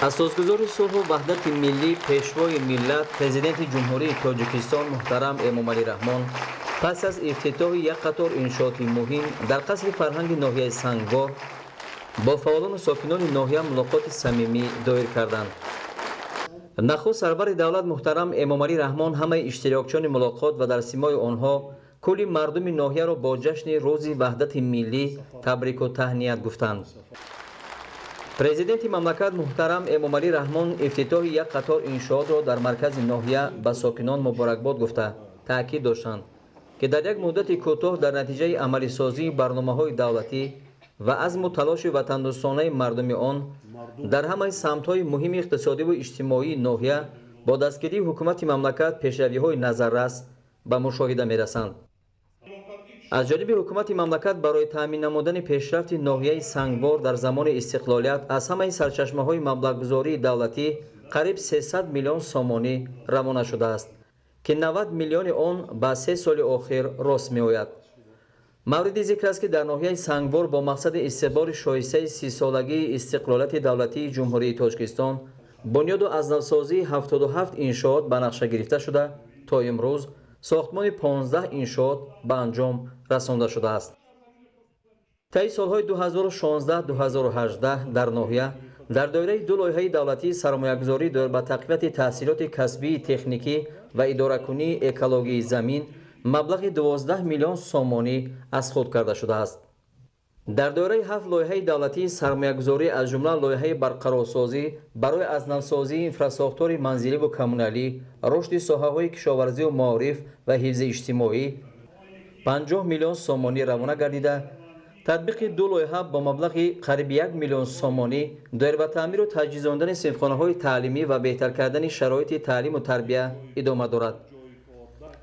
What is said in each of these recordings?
Асосгузори сулҳу ваҳдати миллӣ, Пешвои миллат, Президенти Ҷумҳурии Тоҷикистон муҳтарам Эмомалӣ Раҳмон пас аз ифтитоҳи як қатор иншооти муҳим дар қасри фарҳанги ноҳияи Сангвор бо фаъолону сокинони ноҳия мулоқоти самимӣ доир карданд. Нахуст сарвари давлат муҳтарам Эмомалӣ Раҳмон ҳамаи иштирокчиёни мулоқот ва дар симои онҳо кулли мардуми ноҳияро бо ҷашни Рӯзи ваҳдати миллӣ табрику таҳният гуфтанд. Президенти мамлакат муҳтарам Эмомалӣ Раҳмон ифтитоҳи як қатор иншоотро дар маркази ноҳия ба сокинон муборакбод гуфта, таъкид доштанд, ки дар як муддати кӯтоҳ дар натиҷаи амалисозии барномаҳои давлатӣ ва азму талоши ватандӯстонаи мардуми он дар ҳамаи самтҳои муҳими иқтисодиву иҷтимоии ноҳия бо дастгирии ҳукумати мамлакат пешравиҳои назаррас ба мушоҳида мерасанд. Аз ҷониби ҳукумати мамлакат барои таъмин намудани пешрафти ноҳияи Сангвор дар замони истиқлолият аз ҳамаи сарчашмаҳои маблағгузории давлатӣ қариб 300 миллион сомонӣ равона шудааст, ки 90 миллиони он ба 3 соли охир рост меояд. Мавриди зикр аст, ки дар ноҳияи Сангвор бо мақсади истиқболи шоистаи 30-солагии истиқлолияти давлатии Ҷумҳурии Тоҷикистон бунёду аз навсозии 77 иншоот ба нақша гирифта шуда, то имрӯз сохтмони 15 иншоот ба анҷом расонда шудааст. Таи солҳои 2016-2018 дар ноҳия дар доираи ду лоиҳаи давлатии сармоягузорӣ доир ба тақвияти таҳсилоти касбии техникӣ ва идоракунии экологии замин маблағи 12 миллион сомонӣ аз худ карда шудааст. Дар доираи ҳафт лоиҳаи давлатии сармоягузорӣ, аз ҷумла лоиҳаи барқарорсозӣ барои аз навсозии инфрасохтори манзиливу коммуналӣ, рушди соҳаҳои кишоварзию маориф ва ҳифзи иҷтимоӣ 50 миллион сомонӣ равона гардида, татбиқи ду лоиҳа бо маблағи қариби 1 миллион сомонӣ доир ба таъмиру таҷҳизондани синфхонаҳои таълимӣ ва беҳтар кардани шароити таълиму тарбия идома дорад.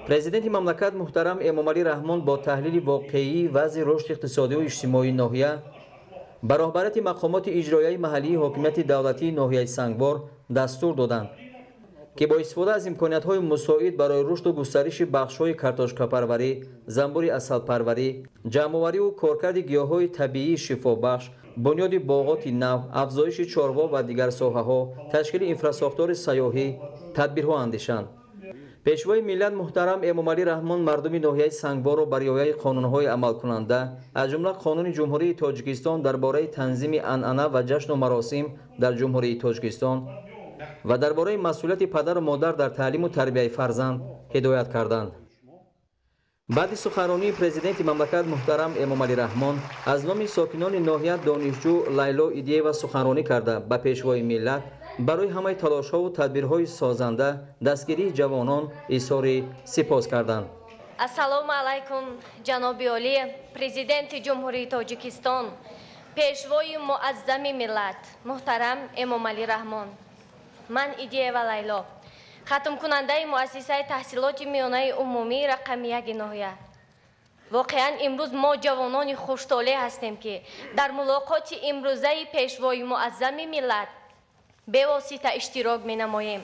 Президенти мамлакат муҳтарам Эмомалӣ Раҳмон бо таҳлили воқеии вазъи рушди иқтисодиву иҷтимоии ноҳия ба роҳбарияти мақомоти иҷроияи маҳаллии ҳокимияти давлатии ноҳияи Сангвор дастур доданд, ки бо истифода аз имкониятҳои мусоид барои рушду густариши бахшҳои картошкапарварӣ, занбури асалпарварӣ, ҷамъовариву коркарди гиёҳҳои табиии шифобахш, бунёди боғоти нав, афзоиши чорво ва дигар соҳаҳо, ташкили инфрасохтори сайёҳӣ тадбирҳо андешанд. Пешвои миллат муҳтарам Эмомалӣ Раҳмон мардуми ноҳияи Сангворро ба риояи қонунҳои амалкунанда, аз ҷумла Қонуни Ҷумҳурии Тоҷикистон дар бораи танзими анъана ва ҷашну маросим дар Ҷумҳурии Тоҷикистон ва дар бораи масъулияти падару модар дар таълиму тарбияи фарзанд ҳидоят карданд. Баъди суханронии президенти мамлакат муҳтарам Эмомалӣ Раҳмон аз номи сокинони ноҳия донишҷӯ Лайло Идиева суханронӣ карда, ба пешвои миллат барои ҳамаи талошҳову тадбирҳои созанда, дастгирии ҷавонон изҳори сипос карданд. Ассалому алайкум, ҷаноби олӣ, Президенти Ҷумҳурии Тоҷикистон, Пешвои муаззами миллат муҳтарам Эмомалӣ Раҳмон. Ман Идиева Лайло, хатмкунандаи муассисаи таҳсилоти миёнаи умумии рақами яки ноҳия. Воқеан, имрӯз мо ҷавонони хуштолеъ ҳастем, ки дар мулоқоти имрӯзаи Пешвои муаззами миллат бевосита иштирок менамоем.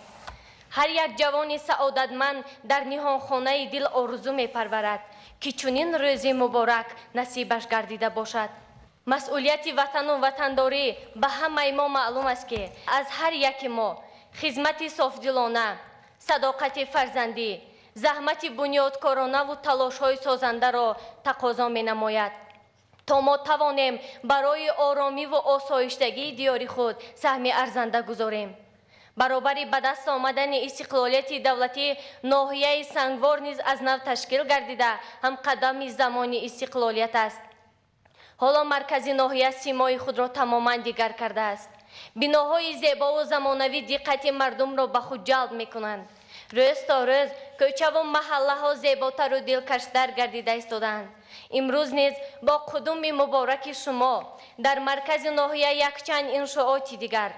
Ҳар як ҷавони саодатманд дар ниҳонхонаи дил орзу мепарварад, ки чунин рӯзи муборак насибаш гардида бошад. Масъулияти ватану ватандорӣ ба ҳамаи мо маълум аст, ки аз ҳар яки мо хизмати софдилона, садоқати фарзандӣ, заҳмати бунёдкоронаву талошҳои созандаро тақозо менамояд, то мо тавонем барои оромиву осоиштагии диёри худ саҳми арзанда гузорем. Баробари ба даст омадани истиқлолияти давлатӣ, ноҳияи Сангвор низ аз нав ташкил гардида, ҳамқадами замони истиқлолият аст. Ҳоло маркази ноҳия симои худро тамоман дигар кардааст. Биноҳои зебову замонавӣ диққати мардумро ба худ ҷалб мекунанд. Рӯз то рӯз кӯчаву маҳаллаҳо зеботару дилкаштар гардида истодаанд. Имрӯз низ бо қудуми мубораки шумо дар маркази ноҳия якчанд иншооти дигар,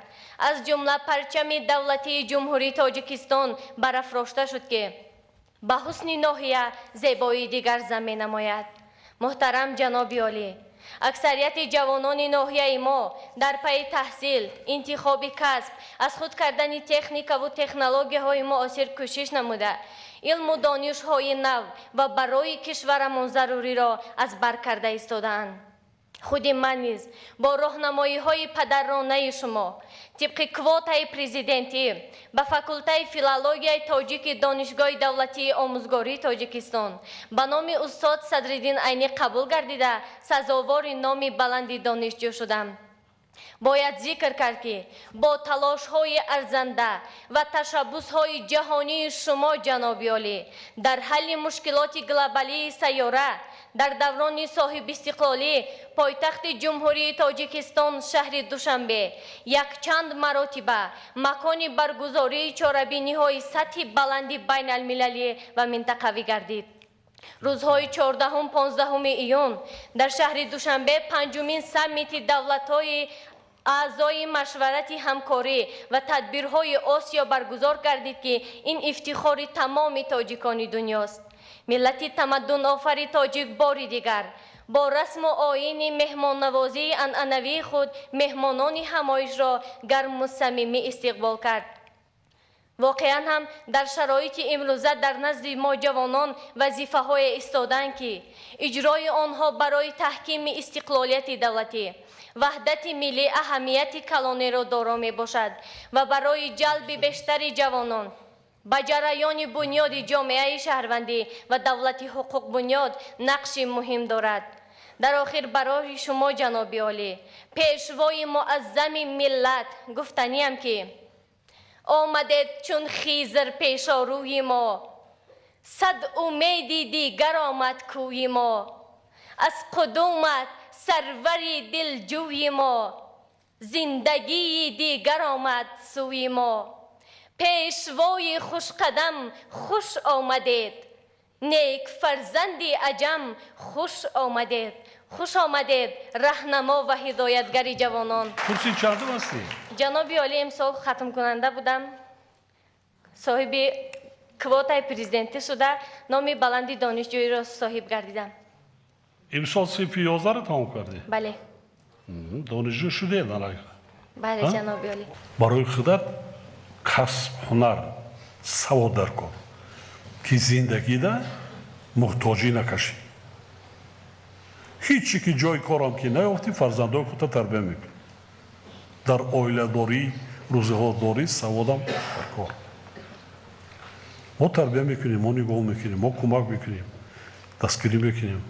аз ҷумла парчами давлатии Ҷумҳурии Тоҷикистон барафрошта шуд, ки ба ҳусни ноҳия зебоии дигар зам менамояд. Муҳтарам ҷаноби олӣ, аксарияти ҷавонони ноҳияи мо дар пайи таҳсил, интихоби касб, аз худ кардани техникаву технологияҳои муосир кӯшиш намуда, илму донишҳои нав ва барои кишварамон заруриро аз бар карда истодаанд. Худи ман низ бо роҳнамоиҳои падаронаи шумо тибқи квотаи президентӣ ба факултаи филологияи тоҷики Донишгоҳи давлатии омӯзгории Тоҷикистон ба номи устод Садриддин Айнӣ қабул гардида, сазовори номи баланди донишҷӯ шудам. Бояд зикр кард, ки бо талошҳои арзанда ва ташаббусҳои ҷаҳонии шумо, ҷаноби олӣ, дар ҳалли мушкилоти глобалии сайёра дар даврони соҳибистиқлолӣ пойтахти Ҷумҳурии Тоҷикистон шаҳри Душанбе якчанд маротиба макони баргузории чорабиниҳои сатҳи баланди байналмилалӣ ва минтақавӣ гардид. Рӯзҳои 14-15 июн дар шаҳри Душанбе панҷумин саммити давлатҳои аъзои машварати ҳамкорӣ ва тадбирҳои Осиё баргузор гардид, ки ин ифтихори тамоми тоҷикони дунёст. Миллати тамаддунофари тоҷик бори дигар бо расму оини меҳмоннавозии анъанавии худ меҳмонони ҳамоишро гарму самимӣ истиқбол кард. Воқеан ҳам дар шароити имрӯза дар назди мо ҷавонон вазифаҳое истодаанд, ки иҷрои онҳо барои таҳкими истиқлолияти давлатӣ, ваҳдати миллӣ аҳамияти калонеро доро мебошад ва барои ҷалби бештари ҷавонон ба ҷараёни бунёди ҷомеаи шаҳрвандӣ ва давлати ҳуқуқбунёд нақши муҳим дорад. Дар охир барои шумо, ҷаноби олӣ, пешвои муаззами миллат, гуфтаниям, ки омадед чун Хизр пешорӯи мо, сад умеди дигар омад кӯи мо, аз қудумат сарвари дилҷӯи мо, зиндагии дигар омад сӯи мо. Пешвои хушқадам, хуш омадед, нек фарзанди аҷам, хуш омадед, хуш омадед, раҳнамо ва ҳидоятгари ҷавонон. Курси чандум ҳастӣ? Ҷаноби олӣ, имсол хатмкунанда будам, соҳиби квотаи президентӣ шуда, номи баланди донишҷӯиро соҳиб гардидам. Имсол синфи 11-ро тамом кардӣ? Бале. Донишҷӯ шудед аллакай? Бале, ҷаноби олӣ. Барои худат касб, ҳунар, савод дар кор, ки зиндагида муҳтоҷӣ накашӣ. Ҳичи ки ҷои корам ки наёфтӣ, фарзандои худта тарбия мекунӣ. Дар оиладорӣ, рӯзиҳодорӣ саводам дар кор. Мо тарбия мекунем, мо нигоҳ мекунем, мо кӯмак мекунем, дастгирӣ мекунем.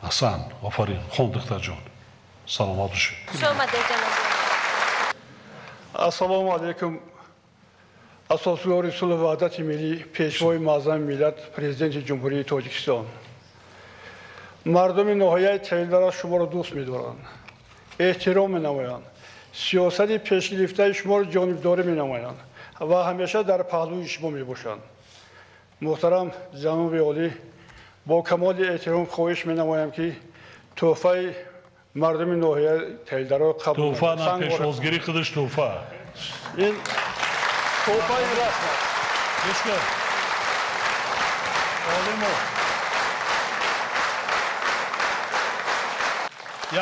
Аҳсан, офарин, хон, духтарҷон, саломат бошед. Хуш омадед, ҷаноби. Ассалому алайкум, асосгузори сулҳу ваҳдати миллӣ, пешвои муаззами миллат, Президенти Ҷумҳурии Тоҷикистон. Мардуми ноҳияи Тавилдара шуморо дӯст медоранд, эҳтиром менамоянд, сиёсати пешгирифтаи шуморо ҷонибдорӣ менамоянд ва ҳамеша дар паҳлӯи шумо мебошанд. Муҳтарам ҷаноби олӣ, бо камоли эҳтиром хоҳиш менамоям, ки тӯҳфаи мардуми ноҳияи Тавилдаро қабул Тӯҳфа на, пешвозгирӣ худаш тӯҳфа. Ин тӯҳфаи расм аст. Гӯш кун, олимо,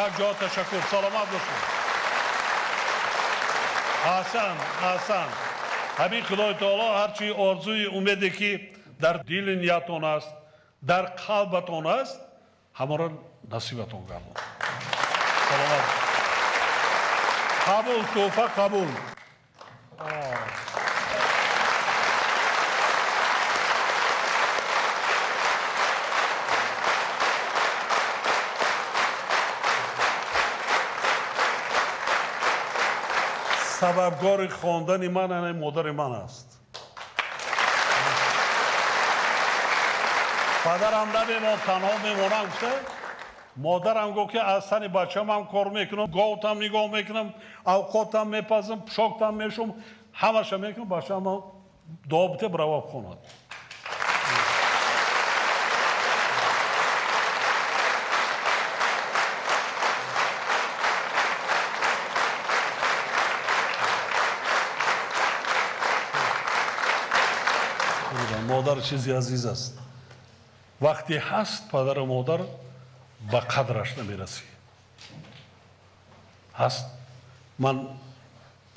як ҷо ташаккур, саломат бошед. Аҳсан, аҳсан. Ҳамин Худои таоло ҳарчи орзуи умеде ки дар дили ниятон аст, дар қалбатон аст, ҳамаро насибатон гардон. Саломат. Қабул, тӯҳфа қабул. Сабабгори хондани ман ана модари ман аст. Падарам намемон, танҳо мемонам гуфта, модарам гуфт, ки аз сани бачамам кор мекунам, говтам нигоҳ мекунам, авқотам мепазам, пӯшоктам мешум, ҳамаша мекунам, бачаам дуо бите, бирава хонад. Модар чизи азиз аст. Вақте ҳаст падару модар, ба қадраш намерасӣ. Ҳаст. Ман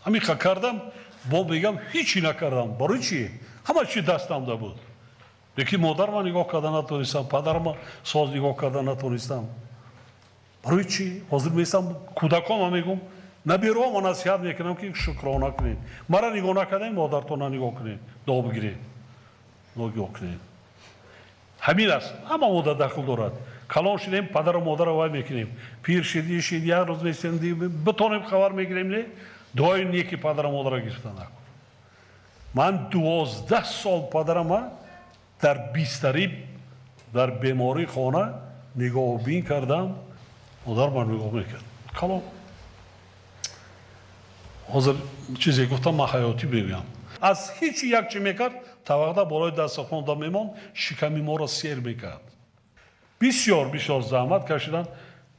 ҳамиқа кардам, бо мегам, ҳичи накардам. Барои чӣ? Ҳама чи дастамда буд, лекин модарма нигоҳ карда натонистам, падарма соз нигоҳ карда натонистам. Барои чӣ? Ҳозир меистам кӯдаконма мегӯм, наберома насиҳат мекунам, ки шукрона кунед. Мара нигоҳ накардем, модартона нигоҳ кунед, дуо бигиред, нигоҳ кунед. Ҳамин аст, ҳама модар дахл дорад. Калон шудем, падару модарро вай мекунем. Пир шиди, шиди, як рӯз мешем, битонем хабар мегирем, не? Дуои неки падару модарро гирифта накун. Ман 12 сол падарама дар бистарӣ, дар бемории хона нигоҳубин кардам. Модар ман нигоҳ мекард. Калон. Ҳозир чизе гуфтам, ман ҳаётӣ мегӯям. Аз ҳеҷ як чӣ мекард, тавақда болои дастархонда мемонд, шиками моро сер мекард. Бисёр бисёр заҳмат кашиданд.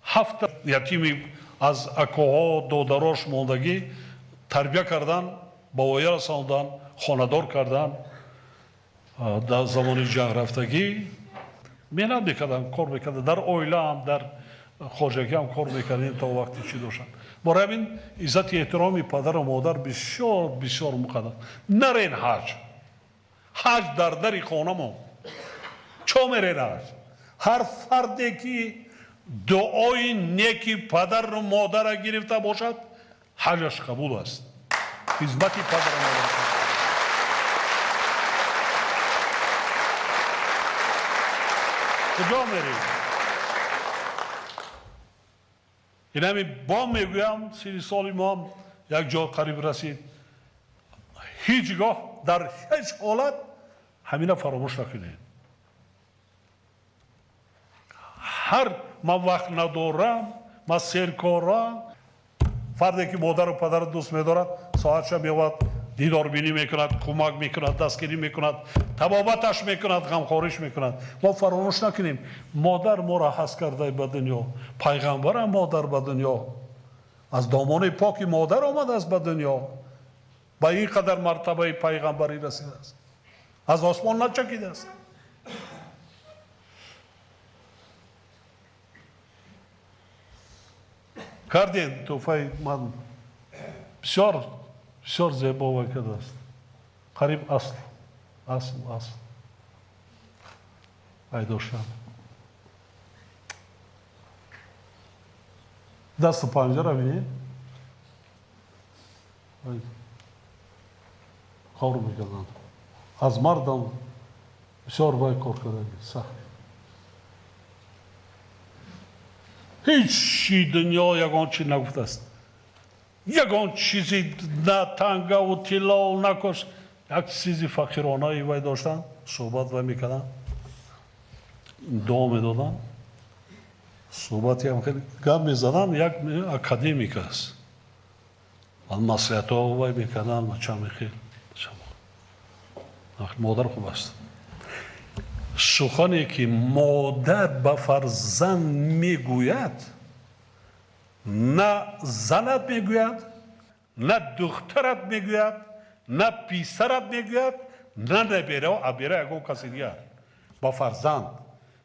7 ятими аз акоҳо, додарош мондагӣ тарбия кардан, ба воя расондан, хонадор кардан. Дар замони ҷанг рафтагӣ меҳнат мекардам, кор мекардам. Дар оилаам, дар хоҷагиам кор мекардем то вақти чӣ доштам. Барои ҳамин иззати эҳтироми падару модар бисёр бисёр муқаддам. Нарен ҳаҷ. Ҳаҷ дар дари хонамо. Чо мерен ҳаҷ? Ҳар фарде ки дуои неки падару модарро гирифта бошад, ҳаҷаш қабул аст. Хизмати падару модар. Куҷо мерем? Инами бо мегӯям, 30 соли моам як ҷо қариб расид. Ҳеҷ гоҳ дар ҳеҷ ҳолат ҳамина фаромӯш накунед. Ҳар ман вақт надорам, ман серкорам. Фарде ки модару падарро дӯст медорад, соатша меояд, дидорбинӣ мекунад, кӯмак мекунад, дастгирӣ мекунад, табобаташ мекунад, ғамхориш мекунад. Мо фаромӯш накунем, модар моро ҳаст карда ба дунё, пайғамбарам модар ба дунё, аз домони поки модар омадааст ба дунё, ба ин қадар мартабаи пайғамбарӣ расидааст, аз осмон начакидааст. Кардем тӯҳфаи ман бисёр бисёр зебо вай кардааст. Қариб асл, асл, асл вай доштам. Дасту панҷара бинед, кор мекарданд. Аз мардам бисёр вай кор кардаги, сахт. Ҳеҷ чи дунё ягон чи нагуфтааст. Ягон чизи на тангаву тиллову на кош, як чизи фақиронаи вай доштанд, суҳбат вай мекарданд, дуо медоданд, суҳбатиам хеле гап мезаданд. Як академик аст, маслиҳатҳо вай мекарданд, чами хел. Модар хуб аст. Сухане ки модар ба фарзанд мегӯяд, на занат мегӯяд, на духтарат мегӯяд, на писарат мегӯяд, на набера, абера ягон каси дигар. Ба фарзанд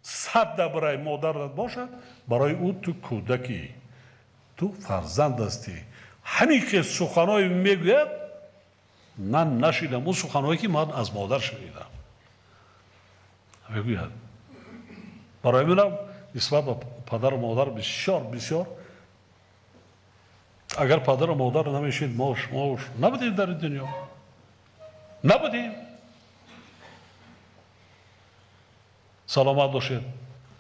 100 барои модарат бошад, барои ӯ ту кӯдакӣ, ту фарзанд ҳастӣ. Ҳамин ки суханҳое мегӯяд, ман нашидам ӯ суханҳое ки ман аз модар шунидам. Мегӯяд. Барои минам нисбат ба падару модар бисёр бисёр. Агар падару модар намешид, мо шумо набудем дар дунё, набудем. Саломат бошед.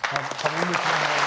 Қабул мекунам.